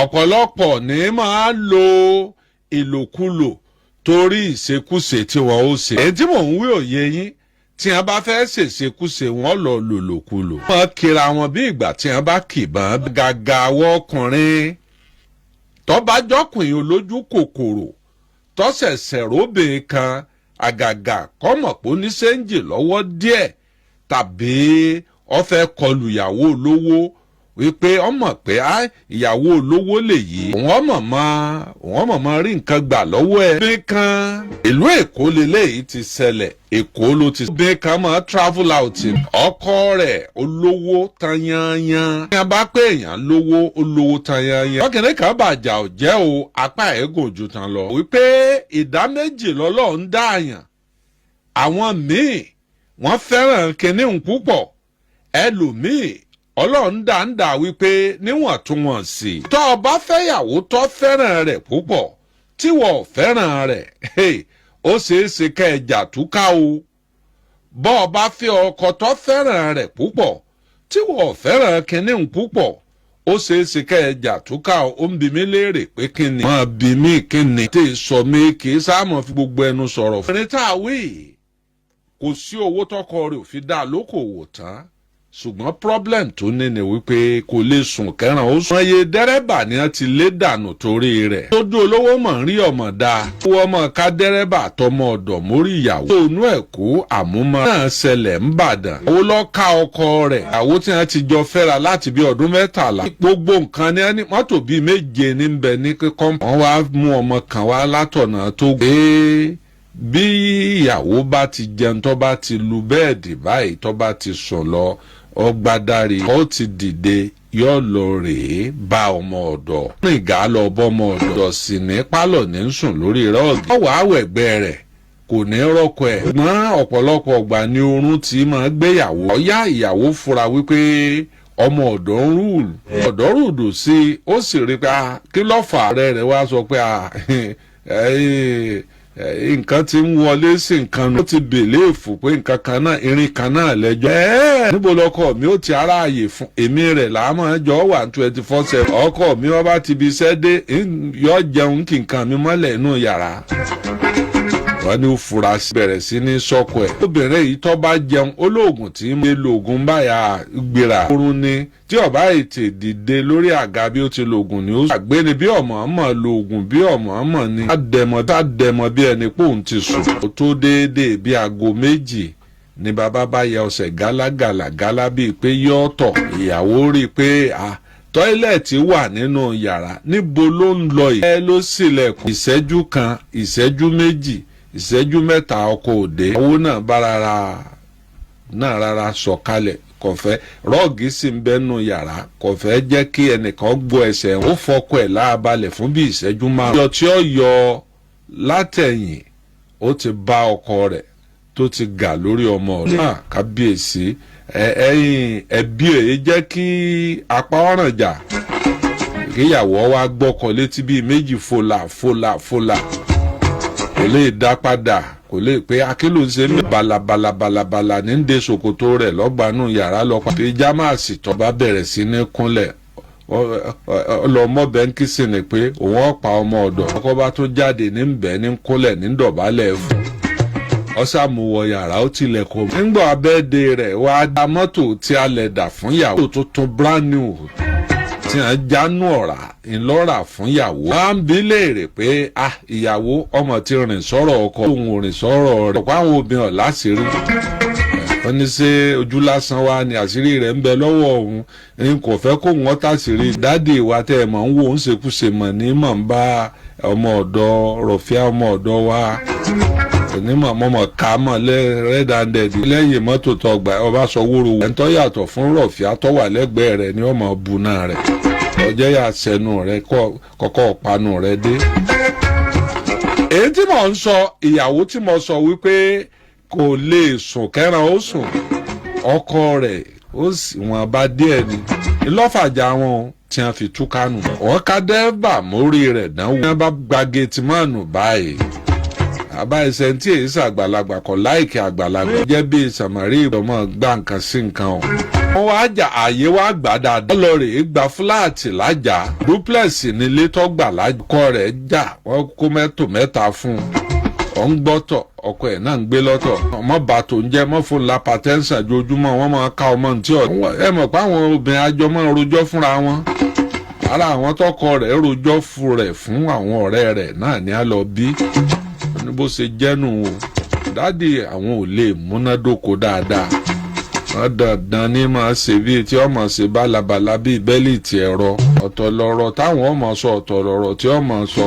Ọ̀pọ̀lọpọ̀ ní máa lo ìlòkulò torí ìṣekúṣe tí wọ́n ó ṣe. Èyí tí mò ń wí òye yín, tí wọ́n bá fẹ́ ṣèṣekúṣe, wọ́n lọ lòlòkulò. Wọ́n kira wọn bí ìgbà tí wọ́n bá kìbọn gàgà. Àwọ̀ ọkùnrin tó bá jọkùnrin olójú kòkòrò tó ṣẹ̀ṣẹ̀ róbìn kan, àgàgà kọ́mọ̀ pé ó ní change lọ́wọ́ díẹ̀, tàbí ó fẹ́ kọlù ìyàwó olówó, wípé ọmọ pé ìyàwó olówó lè yí òun, ọmọ mọ rí nǹkan gbà lọ́wọ́ ẹ̀. Bí kan ìlú Èkó leléyìí ti ṣẹlẹ̀, Èkó ló ti. Bí kan máa travel out, ọkọ rẹ̀ olówó tán yanyan. Bí wọ́n bá pé èèyàn lówó, olówó tán yanyan. Ọkùnrin kan bàjá ò jẹ́ o, apá ẹ̀ gùn ju tán lọ. Wípé ìdá méjì lọ́lọ́run dá àyàn, àwọn míì wọ́n fẹ́ràn kinní púpọ̀, ẹlòmíì Ọlọ́run dá ń dà wípé níwọ̀ntúnwọ̀nsì. Tó o bá fẹ́yàwó tó fẹ́ràn rẹ̀ púpọ̀ tí wọ́n fẹ́ràn rẹ̀, ó ṣeé ṣe kẹ́ ẹ jà túká o. Bọ́ ọ bá fẹ́ ọkọ tó fẹ́ràn rẹ̀ púpọ̀ tí wọ́n fẹ́ràn kinní púpọ̀, ó ṣeé ṣe kẹ́ ẹ jà túká o. Ó ń bi mí léèrè pé kíni. Wọ́n bi mí kíni tí ì sọ mí kì í sáà mọ̀ fi gbogbo ẹnu sọ̀rọ̀. Ẹni tá a wí, kò sí owó tọkọ rẹ̀ ò fi dá lókòwò tán, ṣùgbọ́n problem tó ní ni wípé kò lè sùn kẹ́ràn ó sùn. Iye dẹ́rẹ́bà ni wọ́n ti lé dànù torí rẹ̀. Tójú olówó mọ̀ ń rí ọmọ dáa. Owó ọmọ ká dẹ́rẹ́bà tọmọ ọ̀dọ̀ mórí ìyàwó. Tónú ẹ̀ kú àmúmọ́ náà ṣẹlẹ̀ ń bàdàn. Owó lọ ká ọkọ rẹ̀. Àwo tí wọ́n ti jọ fẹ́ra láti bí ọdún 13. Gbogbo nǹkan ní mọ́tò bíi méje ní bẹ ní kíkọ́. Wọ́n wá mú ọmọ kan wá látọ̀nà tó gbé. Bí ìyàwó bá ti jẹun, tó bá ti lu bed báyìí, tó bá ti sùn lọ, ọgbádàrí, ó ti dìde, yóò lọ rèé bá ọmọ ọ̀dọ̀. Rìngà lọ bọ́mọ ọ̀dọ̀ sì ní pálọ̀ ní sùn lórí rug. Ọwọ́ àwẹ̀gbẹ́ rẹ̀ kò ní rọ́kọ ẹ̀. Ṣùgbọ́n ọ̀pọ̀lọpọ̀ ọgbà ni oorun ti máa gbéyàwó. Ọ̀yá ìyàwó fura wípé ọmọ ọ̀dọ̀ ń rule ọ̀dọ̀ rúdù sí i, ó sì rí pé kí ló fà á rẹ̀ wá sọ pé nǹkan ti ń wọlé sí nǹkan nù. Ó ti believe pé nǹkan kan náà, irin kan náà lẹ́jọ́. Níbo lọkọ mi ó ti aráàyè fún èmi rẹ̀ làámọ̀ jọ wà 24/7. Ọkọ mi wọ́n bá ti bi iṣẹ́ dé, yọ jẹun kí nǹkan mi mọ́lẹ̀ inú yàrá. Wọ́n ní ó fura sí, bẹ̀rẹ̀ sí ní sọ́kọ ẹ̀. Obìnrin yìí tó bá jẹun, olóògùn tí ń lo oògùn báyà gbéra oorun ni. Tí ó bá ètè dìde lórí àga bí ó ti lo oògùn ni ó àgbéni bí ọmọ ọmọ lo oògùn bí ọmọ ọmọ ni. Tá dẹmọ bí ẹni pé òun ti sùn. Ó tó déédéé bí aago 2 ni bàbá bá ya ọsẹ̀ gálágàlà gálá bíi pé yọ́ tọ̀. Ìyàwó rí i pé toilet wà nínú yàrá, níbo ló ń lọ yìí? Ẹ ló ṣílẹ̀kùn. Ìṣẹ́jú kan, ìṣẹ́jú 2, ìṣẹ́jú 3, ọkọ̀ òde. Owó náà bá rárá náà rárá sọ̀kalẹ̀, kò fẹ́ rug sì ń bẹ́nu yàrá, kò fẹ́ jẹ́ kí ẹnìkan gbọ́ ẹsẹ̀. Ó fọkọ ẹ̀ láàbalẹ̀ fún bí ìṣẹ́jú 5. Yọ tí ó yọ látẹ̀yìn, ó ti bá ọkọ rẹ̀ tó ti gà lórí ọmọ rẹ̀ náà. Kábíyèsí, ẹ̀yìn ẹbí ẹ̀ jẹ́ kí apá ọ̀ràn jà, kíyàwó wa gbọ́kọ̀ létí bíi méjì, fòlà fòlà fòlà, kò lè dá padà, kò lè pé akílò ń ṣe mí. Balabala balabala ní ń de ṣòkòtò rẹ̀ lọ́gbanú yàrá lọ pa pyjamas tó bá bẹ̀rẹ̀ sí ní kúnlẹ̀ ọlọmọbẹ ń kí ni pé òun ọ̀pá ọmọ ọ̀dọ̀. Ọkọ bá tó jáde ní bẹ́ẹ̀ ní kúnlẹ̀ ní dọ̀bálẹ̀ fún ọ̀sàmùwọ̀ yàrá, ó tilẹ̀kùn. Nígbà abẹ́ẹ̀dẹ rẹ̀ wá dá mọ́tò tí a lẹ̀ dà fún ìyàwó tuntun, brand new tí wọ́n jánú ọ̀rá ńlọ́rà fún ìyàwó. Wọ́n á ń bi léèrè pé ah, ìyàwó ọmọ ti rìn sọ̀rọ̀ ọkọ, òun ò rìn sọ̀rọ̀ rẹ̀. Ọ̀pọ̀ àwọn obìnrin ọ̀ láṣìírí, wọ́n ní ṣé ojú lásán wa ni àṣírí rẹ̀ ń bẹ lọ́wọ́ òun n kò fẹ́ kó wọ́n tàṣírí. Daddy wa tẹ́ ẹ mọ̀ ń wò ń ṣekúṣe mọ̀ ní mọ̀ ń bá ọmọ ọ̀dọ́ rọ̀fíà, ọmọ ọ̀dọ́ wa onímọ̀ mọ̀mọ̀ ká mọ̀ red handed lẹ́yìn mọ́tò tó gbà. Ọba sọ wóró ẹ̀ ń tọ́ yàtọ̀ fún rọ̀fíà tó wà lẹ́gbẹ̀ẹ́ rẹ̀ ni ọmọ bu náà rẹ̀ ọjọ́ yà sẹ́nu rẹ̀ kọ́kọ́ panu rẹ̀ dé. Èyí tí mò ń sọ, ìyàwó tí mo sọ wípé kò lè sùn kẹ́ran ó sùn, ọkọ rẹ̀ ó sì wọ́n bá díẹ̀ ni ìlọ́fàjà wọn tí wọ́n fi túká nù. Wọ́n ká dẹ́rẹ́bà mórí rẹ̀ dánwò. Wọ́n bá gba gate man báyìí, àbá ẹsẹ̀ tí èyí sàgbàlagbà kọ̀ láìkí àgbàlagbà jẹ́ bíi sàmárì ọmọ gbà nǹkan sí nǹkan o. Wọ́n wá jà, ààyè wá gbà dáadáa. Lọ rèé gba flat lájà, duplex nílé tó gbà lájà. Ọkọ rẹ̀ jà, wọ́n kó mẹ́tò mẹ́ta fún un. Ọ̀ ń gbọ́tọ̀, ọkọ ẹ̀ náà ń gbé lọ́tọ̀. Ọmọ bàtò ń jẹ́ mọ́ fún hypertension ojoojúmọ́. Wọ́n máa ká ọmọ ntí ọ̀. Ẹ mọ̀ pé àwọn obìnrin àjọ máa ń rojọ́ fúnra wọn. Ara àwọn tọkọ rẹ̀ rojọ́ fún rẹ̀ fún àwọn ọ̀rẹ́ rẹ̀ náà ní á lọ bí ní bó ṣe jẹ́nu o. Daddy, àwọn ò lè múnádóko dáadáa. Wọ́n dandan ní máa ṣe bíi tí ọmọ ṣe bálabàla bíi belt ẹ̀rọ. Ọ̀tọ̀ lọ̀rọ̀ táwọn ọmọ sọ, ọ̀tọ̀ lọ̀rọ̀ tí ọmọ sọ.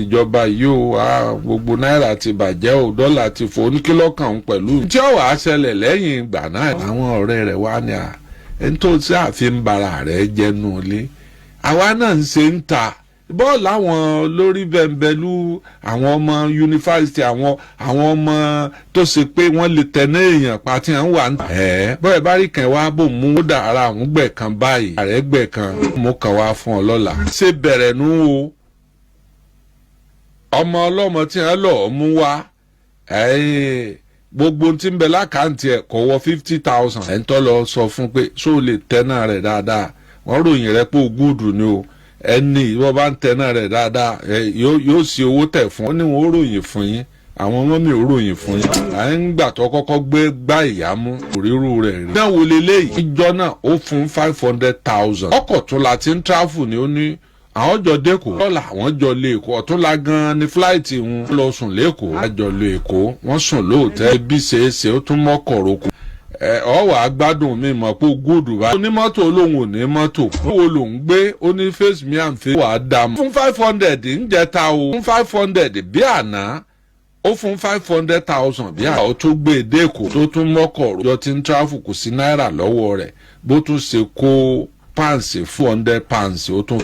Ìjọba yìí o, gbogbo náírà ti bàjẹ́ o, dọ́là ti fò oníkìlọ́kàn ń pẹ̀lú. Tí ó wàá ṣẹlẹ̀ lẹ́yìn ìgbà náà, àwọn ọ̀rẹ́ rẹ̀ wá ní à ẹni tó tí àfi ń bara rẹ̀ jẹnu ilé, àwa náà ń ṣe ń ta bọ́ọ̀lù. Àwọn lórí bẹ́ńbẹ́lú, àwọn ọmọ yunifásitì, àwọn ọmọ tó ṣe pé wọ́n lè tẹ̀lé èèyàn pa tí wọ́n wà ń. Ẹ̀ bọ́ọ̀ bá rí kan wá bò mú ó dà ara àwọn gbẹ̀ kan báyìí, ààrẹ gbẹ̀ kan mú kan wá fún ọ lọ́la. Ṣé bẹ̀rẹ̀ nú o? Ọmọ ọlọ́mọ tí wọ́n lọ́ọ́ mú wá, gbogbo tí ń bẹ l'account ẹ̀ kò wọ 50,000. Ẹ̀ ń tọ́ lọ sọ fún pé ṣó o lè tẹ́nà rẹ̀ dáadáa? Wọ́n ròyìn rẹ̀ pé o good ni o. Ẹni wọ́n bá ń tẹ́nà rẹ̀ dáadáa, yóò ṣe owó tẹ̀ fún. Ó ní wọ́n ó ròyìn fún yín, àwọn ọmọ mi ò ròyìn fún yín. À ń gbà tó kọ́kọ́ gbé gbá ìyá mú òrírù rẹ̀ rí. Náà wo leléyìí? Ìjọ náà ó fún 500,000. Ọkọ̀ tún la ti ń travel ni. Ó ní àwọn jọ dẹ́kọ̀ lọ́la, àwọn jọ lé Èkó. Ọ̀túnla gan-an ni flight ń lọ sùn lẹ́kọ̀ọ́. Àjọ lọ Èkó, wọ́n sùn lóòótẹ́ bí ṣeéṣe. Ó tún mọ́kọ̀ roko. Ẹ ọ wàá gbádùn mi mọ̀ pé good bá. Onímọ́tò olóhùn ò ní mọ́tò. Ó wo lòún gbé? Ó ní face me and face. Wàá dá mọ́. Fún 500 ń jẹta o, fún 500 bí àná, ó fún 500,000 bí àná. Ó tún gbé e dẹ́kọ̀, tó tún mọ́kọ̀ rò tí ń travel, kò sí náírà lọ́wọ́ rẹ̀. Bó tún ṣe kó pounds, £400, ó tún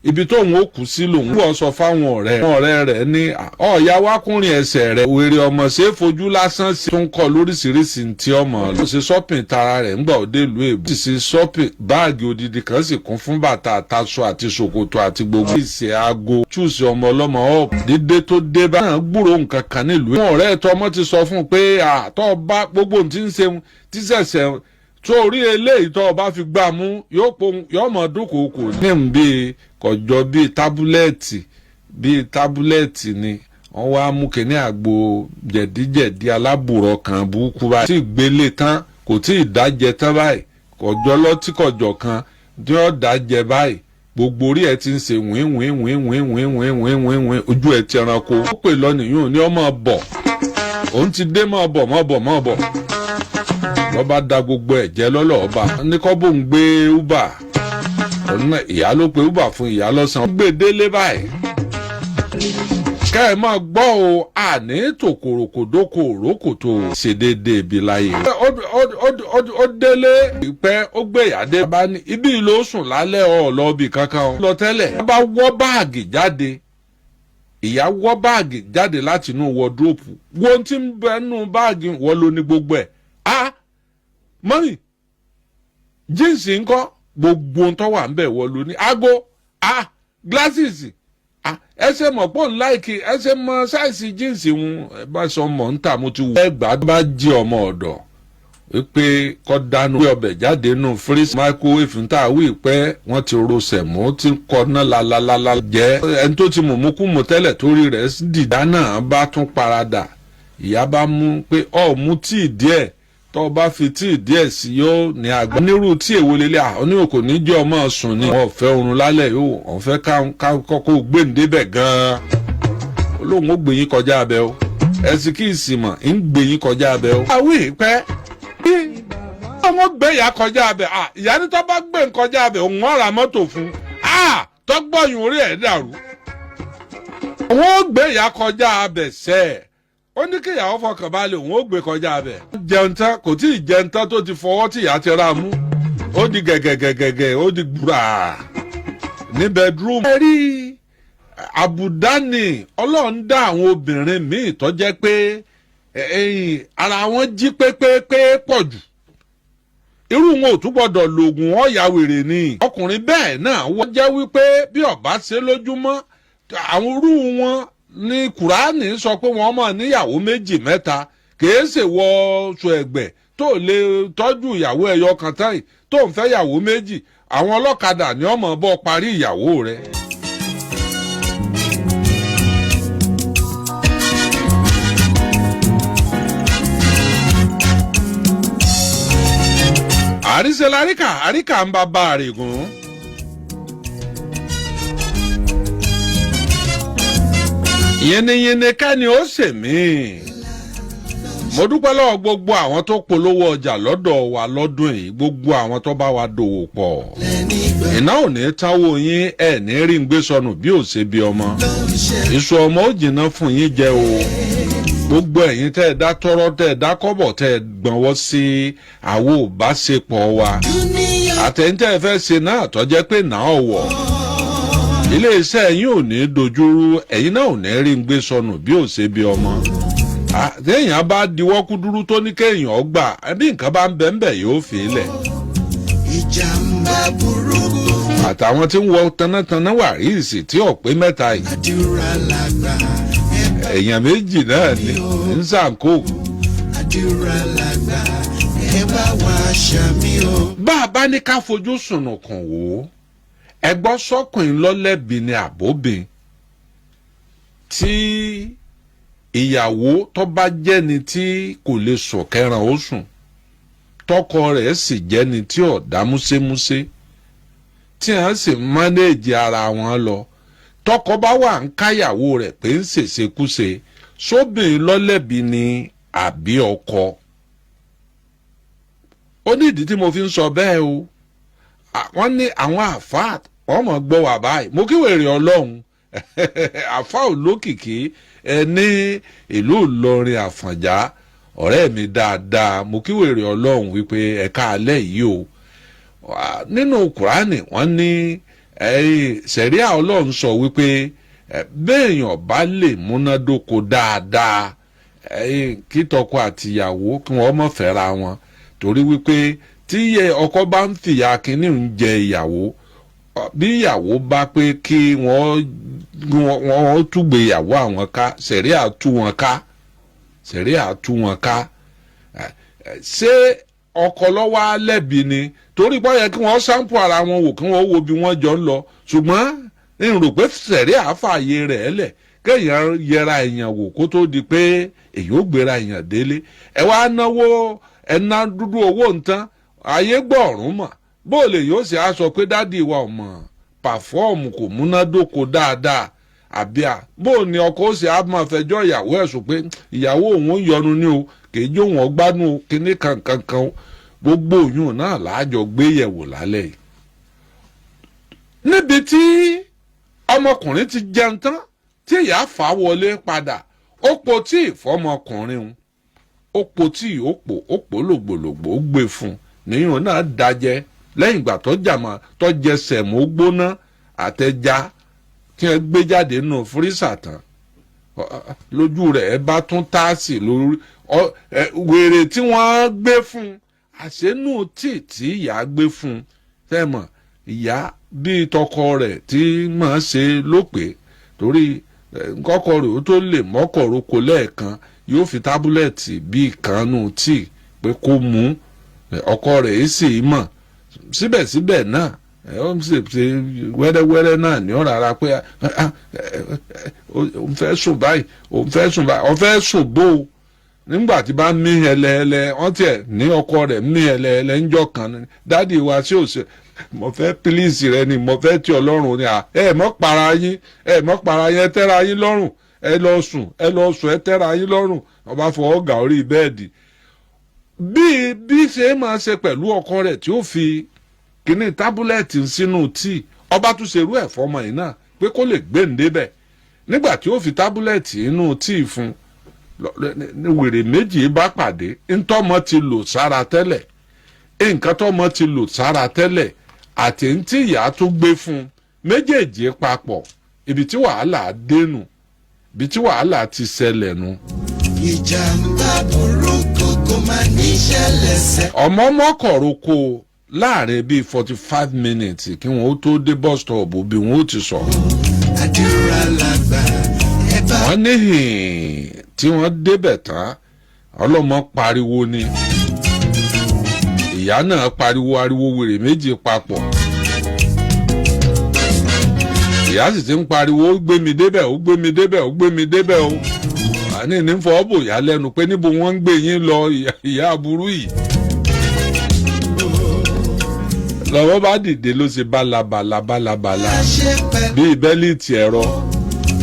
ibi tóun ó kú sí lòun wọ́n sọ fáwọn ọ̀rẹ́. Ọ̀rẹ́ rẹ̀ ní ọ̀ọ́yá wákùnrin ẹsẹ̀ rẹ̀ wèrè ọmọ ṣe é fojú lásán sí. Tó ń kọ lóríṣiríṣi tí ọmọ lọ ṣe shopping tara rẹ̀ ńgbà òde ìlú èbó. Sì ṣe shopping, báàgì odidi kan sì kún fún bàtà àtàṣọ àti ṣòkòtò àti gbogbo. Ìṣe aago chúùsì ọmọ ọlọ́mọ up dídé tó dé bá náà gbúrò nǹkan kan nílùú. Àwọn ọ̀rẹ́ ẹ̀tọ́ ọmọ ti sọ fún un pé àtọ́ bá gbogbo ohun tí ń ṣe tí ṣẹ̀ṣẹ̀ tó orí eléyìí tó o bá fi gbà mú yóò po yóò mọ̀ dúnkòokò ní bíi kọjọ bíi tablet ni. Wọ́n wá mú kíní àgbo jẹ̀díjẹ̀dí alábùrọ̀ kan burúkú báyìí tí gbélé tán, kò tí ì dájẹ tán báyìí, kọjọ lọ́tí kọjọ kan tí ó dájẹ báyìí, gbogbo orí ẹ ti ń ṣe wín wín wín wín wín wín wín wín wín, ojú ẹ ti ẹranko. Ó pè lọ nìyún ní ọmọ bọ̀, òun ti dé, mọ́ bọ̀ mọ́ bọ̀ mọ́ bọ̀. Lọ́ba da gbogbo ẹ̀ jẹ́ lọ́lọ́ ọba ní kọ́ bó ń gbé Uber. Òun náà ìyá ló pe Uber fún ìyá lọ́sàn-án gbé délé báyìí. Kẹ́ ẹ máa gbọ́ o, àní tòkòròkòdókò òrókòtò ṣe déédéé ibi láyé. Ó délé ìpẹ́, ó gbé ìyá dé. Bá ní ibi ló sùn lálẹ́, ọ̀ lọ́ọ̀bì kankan lọ tẹ́lẹ̀. Bá wọ́ báàgì jáde, ìyá wọ́ báàgì jáde láti inú wardrobe. Wo tí ń bẹ nínú báàgì, wọ́n ló ní gbogbo ẹ̀. A mummy, jeans ńkọ́? Gbogbo ohun tó wà ń bẹ̀, wọ́n ló ní. Aago, a glasses, a ẹsẹ̀ mọ̀ pọ̀ ń like ẹsẹ̀ mọ̀ size jeans ń ẹ bá sọ mọ̀ ń tà mo ti wù. Ẹ gbà bá jí ọmọ ọ̀dọ̀ wípé kọ́ dánú pé ọbẹ̀ jáde nù freezer, microwave ń tà wí pé wọ́n ti ro sẹ̀mó tí ń kọ́ náà lalalala jẹ́. Ẹni tó ti mú kú mú tẹ́lẹ̀ torí rẹ̀ dìdá náà bá tún paradà. Ìyá bá mú pé ọ mú tíì díẹ̀, tó o bá fi tíì díẹ̀ sí yóò ní àgbà. Onírú tí èwo lélẹ̀ à oní kò ní jẹ́ ọmọ sùn ni. Wọ́n fẹ́ oorun lálẹ́ yóò wọ́n fẹ́ ká kọ́kọ́ gbéǹde bẹ̀ gan-an. Olóhùn ó gbé yín kọjá abẹ o, ẹ̀sìn kí ìsìnmọ̀ ń gbé yín kọjá abẹ o. Àwí pẹ́ ọmọ gbé ìyá kọjá abẹ. Ìyá ní tó bá gbé ń kọjá abẹ, òun ọ̀rà mọ́tò fún tọ́gbọ̀yìn orí ẹ̀ dàrú. Òun ó gbé ìyá kọjá abẹ sẹ́ẹ̀. Ó ní kíyàwó fọkàn balẹ̀, òun ó gbé kọjá abẹ. Jẹun tán, kò tí ì jẹun tán tó ti fọwọ́ tí ìyá ti rà mú. Ó di gẹ̀gẹ̀gẹ̀gẹ̀, ó di gbúra ní bedroom. Ẹ rí àbùdá ni Ọlọ́run dá àwọn obìnrin míì tó jẹ́ pé ara wọn jí pépépé pọ̀ jù. Irú wọn ò tún gbọ́dọ̀ lògùn, ọ̀yà wèrè ni. Ọkùnrin bẹ́ẹ̀ náà wọ́n jẹ́ wípé bí ọba ṣe lójúmọ́, àwọn irú wọn ní Kùránì sọ pé wọ́n mọ̀ níyàwó méjì mẹ́ta, kìí ṣe wọ oṣù ẹ̀gbẹ́. tó lè tọ́jú ìyàwó ẹyọ kan tán yìí tó ń fẹ́ ìyàwó méjì, àwọn ọlọ́kadà ni ọmọ bọ́ parí ìyàwó rẹ̀. Àríṣe láríkà, àríkà ń bá bá àrègùn. Yìnyínyìnyín kẹ́ni ó ṣèmí. Mo dúpẹ́ lọ́wọ́ gbogbo àwọn tó polówó ọjà lọ́dọ̀ wa lọ́dún yìí, gbogbo àwọn tó bá wa dòwò pọ̀. Iná ò ní táwọ́ yín, ẹ̀ ní rí ń gbé sọnù bí ò ṣe bí ọmọ. Iṣu ọmọ ó jìnnà fún yín jẹ o. Gbogbo ẹ̀yin tẹ́ ẹ dá tọ́rọ́, tẹ́ ẹ dá kọ́bọ̀, tẹ́ ẹ gbọ̀nwọ́ sí àwo ìbáṣepọ̀ wa, àtẹ̀yìn tẹ́ ẹ fẹ́ ṣe náà tọ́jẹ́ pé náà wọ̀, iléeṣẹ́ yín ò ní dojúrú, ẹ̀yin náà ò ní rí ń gbé sọnù bí ò ṣe bí ọmọ. Téèyàn bá diwọ́ kúdúrú tó ní kéèyàn gbà, bí nǹkan bá ń bẹ̀ ń bẹ̀, yóò fi lẹ̀. Ìjàmbá burúkú. Àtàwọn tí ń wọ tanátaná wà ríìsì tí ọ̀pẹ mẹ́ta yìí. Àdúrà làgbà ẹ bá. Èèyàn méjì náà ní ń sànkó. Àdúrà làgbà, ẹ bá wa ṣàmì o. Bá a bá ní ká fojú sùnùkùn wò ó, ẹgbọ́n, sọ́kùnrin lọ́lẹ́bi ni àbóbìn tí ìyàwó tó bá jẹ́ni tí kò lè sùn kẹran ó sùn, tọkọ rẹ̀ sì jẹ́ni tí ò dá músémúsé, tí wọ́n sì manage ara wọn lọ, tọkọ bá wà ń káyàwó rẹ̀ pé ń ṣèṣekúṣe, sóbìnrin lọ́lẹ́bi ni àbí ọkọ? Ó ní ìdí tí mo fi ń sọ bẹ́ẹ̀ o. Wọ́n ní àwọn àáfàá wọ́n mọ̀ gbọ́ wà báyìí. Mo kí wèrè Ọlọ́run, àáfàá olókìkí ẹ ní ìlú Ìlọrin, Àfọ̀njá, ọ̀rẹ́ mi dáadáa. Mo kí wèrè Ọlọ́run wípé ẹ̀ka alẹ́ yìí o. Nínú Kùránì, wọ́n ní sẹ̀ríà Ọlọ́run sọ wípé béèyàn bá lè múnádóko dáadáa, kí tọkọ àtìyàwó kí wọ́n má fẹ́ra wọn, torí wípé tí ọkọ bá ń fìyà kínní ń jẹ ìyàwó, bí ìyàwó bá pé kí wọ́n túgbé ìyàwó àwọn ká, sẹ̀ríà tú wọn ká, sẹ̀ríà tú wọn ká. Ṣé ọkọ lọ́wọ́ á lẹ́bi ni? Torí pé ó yẹ kí wọ́n sample ara wọn wò, kí wọ́n wo bí wọ́n jọ ń lọ, ṣùgbọ́n n rò pé sẹ̀ríà fààyè rẹ̀ lẹ̀ kéèyàn yẹra èèyàn wò kó tó di pé èyí ó gbéra èèyàn délé. Ẹ wá náwó, ẹ ná dúdú owó nǹkan ayé gbọ̀ọ̀rún mọ̀, bóòlù yóò ṣe á sọ pé daddy wa ò mọ̀ perform, kò múnádóko dáadáa, àbí à bóò ni ọkọ ó ṣe á máa fẹjọ́ ìyàwó ẹ̀ sùn pé ìyàwó òun yọnu ní o, kì í jó wọn gbádùn o, kíní kankankan? Gbogbo òyìn náà láàjọ gbé yẹ̀wò lálẹ́ yìí. Níbi tí ọmọkùnrin ti jẹun tán tí ìyá fà á wọlé padà, ó po tíì fọmọkùnrin un, ó po tíì, ó pò lògbòlògbò, ó gbé fún un, níyùn náà dájẹ́. Lẹ́yìn ìgbà tó jàmọ́, tó jẹ semo gbóná àtẹja tí wọ́n gbé jáde nínú freezer tán, lójú rẹ̀ ẹ bá tún táàsì lórí wèrè tí wọ́n gbé fún un. Àṣẹnù tíì tí ìyá gbé fún un, tẹ́mọ̀ ìyá bíi tọkọ rẹ̀ tí máa ṣe lópè, torí kọ́kọ́ rẹ̀ ó tó lè mọ́kọ̀roko lẹ́ẹ̀kan, yóò fi tablet bíi kanú tíì pé kó mú. Ọkọ rẹ̀ yìí sì mọ̀ síbẹ̀síbẹ̀ náà, ó ń ṣe ṣe wẹ́rẹ́wẹ́rẹ́ náà ní ọ̀rọ̀ ara pé òun fẹ́ sùn báyìí, òun fẹ́ sùn báyìí. Òun fẹ́ sùn bó o nígbà tí bá mí hẹlẹhẹlẹ, wọ́n tiẹ̀ ní ọkọ rẹ̀ mí hẹlẹhẹlẹ ńjọ́ kan ní, "Daddy wa, sí òsè mo fẹ́ please rẹ ni, mo fẹ́ tí Ọlọ́run ni." À, ẹ mọ́ para yín, ẹ mọ́ para yín, ẹ tẹ́ra yín lọ́rùn, ẹ lọ sùn, ẹ lọ sùn, ẹ tẹ́ra yín lọ́rùn. Ọba fọwọ́ gà orí bed bí bí ṣe máa ṣe pẹ̀lú ọkọ rẹ̀ tí ó fi kíní tablet sínú tíì, ọba tún ṣerú ẹ̀ fọmọ yìí náà pé kó lè gbé ń débẹ̀. Nígbà tí ó fi tablet inú tíì fún ní, wèrè méjì bá pàdé. Ntọ́mọ ti lò sára tẹ́lẹ̀, nǹkan tọ́mọ ti lò sára tẹ́lẹ̀ àti ntí ìyá tó gbé fún méjèèjì papọ̀, ibi tí wàhálà dénú, ibi tí wàhálà ti ṣẹlẹ̀ nu. Ìjàmbá burúkú kò máa ní ṣẹlẹ̀ sẹ́. Ọmọ mọ́kọ̀roko láàrin bíi 45 minutes kí wọ́n ó tó dé bus stop bí wọ́n ó ti sọ̀rọ̀. Àdúrà làgbà, ẹ bá. Wọ́n ní hìn tí wọ́n débẹ̀ tán, ọlọ́mọ pariwo ni. Ìyá náà pariwo ariwo wèrè méjì papọ̀. Ìyá sì ti ń pariwo, "Ó gbé mi débẹ̀, ó gbé mi débẹ̀, ó gbé mi débẹ̀ o." Àní ní fọwọ́ bò yá lẹ́nu pé níbo wọ́n ń gbé yín lọ, ìyá aburú yìí. Lọ́wọ́ bá dìde ló ṣe bálabàla bálabàla Ṣe pẹ̀lú bíi bẹ́líìtì ẹ̀rọ.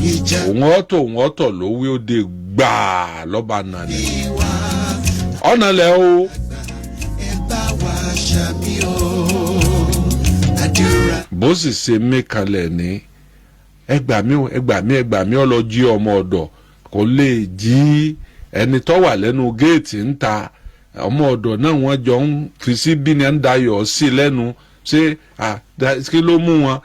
Ìjà Òun ọ̀tọ̀, òun ọ̀tọ̀ ló wí, ó de gbàá lọ́ba nàní. Ìwà Ọ̀nà lẹ̀ o. Ẹ bá wa ṣàmì o. Àdúrà. Bó sì ṣe mí kalẹ̀ ní, "Ẹ gbà mí o, ẹ gbà mí, ẹ gbà mí." Ọ lọ jí ọmọ ọ̀dọ̀, kò lè jí ẹni tó wà lẹ́nu géètì ń ta. Ọmọ ọ̀dọ̀ náà wọ́n jọ ń fi sí bí ni ń dayọ̀ sí lẹ́nu. Ṣé kí ló mú wọn?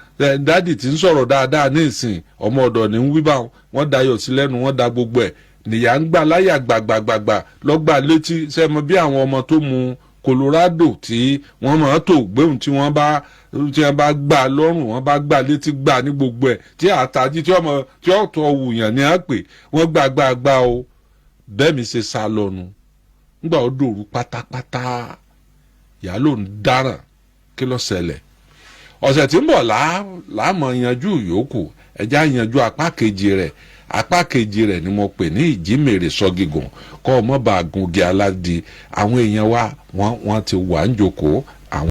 Daddy tí ń sọ̀rọ̀ dáadáa ní ìsìn, ọmọ ọ̀dọ̀ ní ń wí báwọn. Wọ́n dayọ̀ sí lẹ́nu, wọ́n da gbogbo ẹ̀ nìyà ń gbà láyà gbàgbàgbàgbà lọ́gbà létí sẹ́mo bí àwọn ọmọ tó mu Colorado tí wọ́n máa tó gbéhùn, tí wọ́n bá gbà lọ́rùn, wọ́n bá gbà létí, gbà ní gbogbo ẹ̀ tí àtàjì tí ọmọ tí ọ̀tọ̀ wùyàn ní à pè wọ́n gbà gbà gbà o. Bẹ́ẹ̀ mi ṣe sá lọ́nu ńgbà ó dòru pátápátá, ìyá ló ń dáràn. Kí ló ṣẹlẹ̀? Ọ̀sẹ̀ tí ń bọ̀ láàmọ̀ yanjú yòókù. Ẹja yanjú apá kejì rẹ̀. Apá kejì rẹ̀ ni mo pè ní ìjímèrè sọ́gígùn kọ́ ọmọ bá gungi aládìí. Àwọn èèyàn wa wọ́n ti wà ń jókòó àwọn.